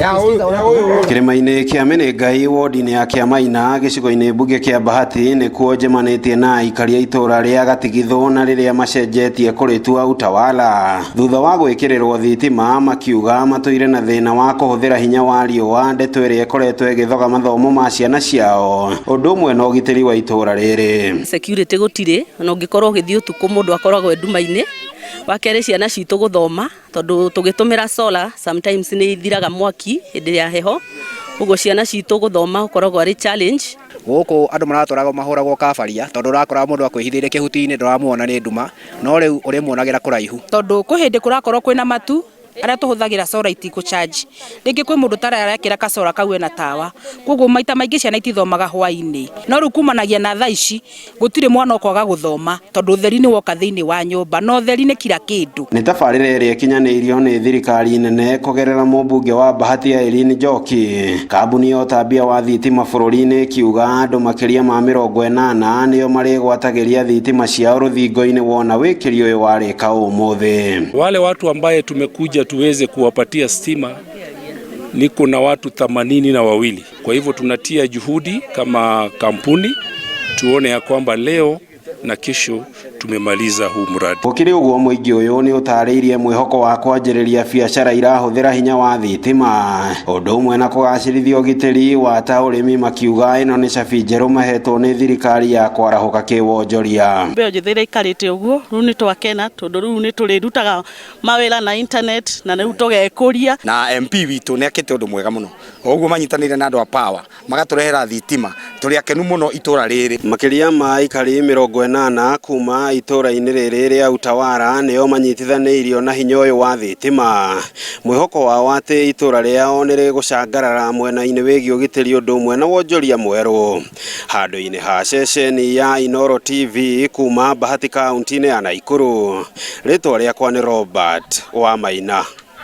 Kĩrĩma-inĩ kĩa Menengai wodi-inĩ ya Kĩamaina gĩcigo-inĩ mbunge kĩa Bahati nĩkuo njemanĩtie na aikari a itũra rĩa Gatigithũ na rĩrĩa macenjetie kũrĩtua Utawala thutha wa gwĩkĩrĩrwo thitima makiuga matũire na thĩna wa kũhũthĩra hinya wa riũa ndeto ĩrĩa ĩkoretwo ĩgĩthoga mathomo ma ciana ciao ũndũ ũmwe na ũgitĩri wa itũra rĩrĩ. Security gũtirĩ na ũngĩkorwo ũgĩthiĩ ũtukũ mũndũ akoragwo e nduma-inĩ. Wa kerĩ ciana citũ gũthoma tondũ tũgĩtũmĩra solar sometimes nĩ ithiraga mwaki hĩndĩ ya heho, ũguo ciana citũ gũthoma ũkoragwo arĩ challenge. Gũkũ andũ maratwaragwo mahũragwo kabaria tondũ ũrakora mũndũ akwĩhithĩire kĩhuti-inĩ ndũramuona nĩ nduma no rĩu ũrĩmuonagĩra kũraihu. Tondũ kwĩ hĩndĩ kũrakorwo kwĩna matu arĩa tũhũthagĩra solar itikũ charge rĩngĩ kwĩ mũndũ ũtararekĩra kasolar kau ena tawa koguo maita maingĩ ciana itithomaga hwainĩ no rĩu kumanagia na thaa ici gũtirĩ mwana ũkwaga gũthoma tondũ ũtheri nĩ woka thĩinĩ wa nyũmba na ũtheri nĩ kira kĩndũ. Nĩ tabarĩra ĩrĩa ĩkinyanĩirio nĩ thirikari nene kũgerera mũmbunge wa Bahati Irene Njoki. Kambuni ya ũtambia wa thitima bũrũri-inĩ ĩkiuga andũ makĩria ma 80 nĩo marĩgwatagĩria thitima ciao rũthingo-inĩ wona wĩkĩri ũyũ warĩka ũmũthĩ. Wale watu ambaye tumekuja tuweze kuwapatia stima niko na watu 82. Kwa hivyo tunatia juhudi kama kampuni tuone ya kwamba leo na kesho tumemaliza huu mradi. Gũkĩrĩ ũguo mũingĩ ũyũ nĩ ũtarĩirie mwĩhoko wa kwanjĩrĩria biacara irahũthĩra hinya wa thitima ũndũ ũmwe na kũgacĩrithia ũgitĩri wa ta ũrĩmi makiuga ĩno nĩ cabi njerũ mahetwo nĩ thirikari ya kwarahũka kĩwonjoria. Mbeũ njĩthĩ ĩrĩa ĩikarĩte ũguo rĩu nĩ twakena tondũ rĩu nĩ tũrĩrutaga mawĩra na internet na rĩu tũgekũria. Na MP witũ nĩ akĩte ũndũ mwega mũno o ũguo manyitanĩire na andũ a power magatũrehera thitima tũrĩ akenu mũno itũra rĩrĩ. Makĩria ma aikari 80 kuma itũra-inĩ rĩrĩ rĩa Utawala nĩo manyitithanĩirio na hinya ũyũ wa thitima. Mwĩhoko wao atĩ itũra rĩao nĩ rĩgũcangarara mwena-inĩ wĩgiĩ ũgitĩri ũndũ ũmwe na wonjoria mwerũ. Handũ-inĩ ha ceceni ya Inooro TV kuma Bahati kaunti-inĩ ya Nakuru, rĩtwa rĩakwa nĩ Robert Wamaina.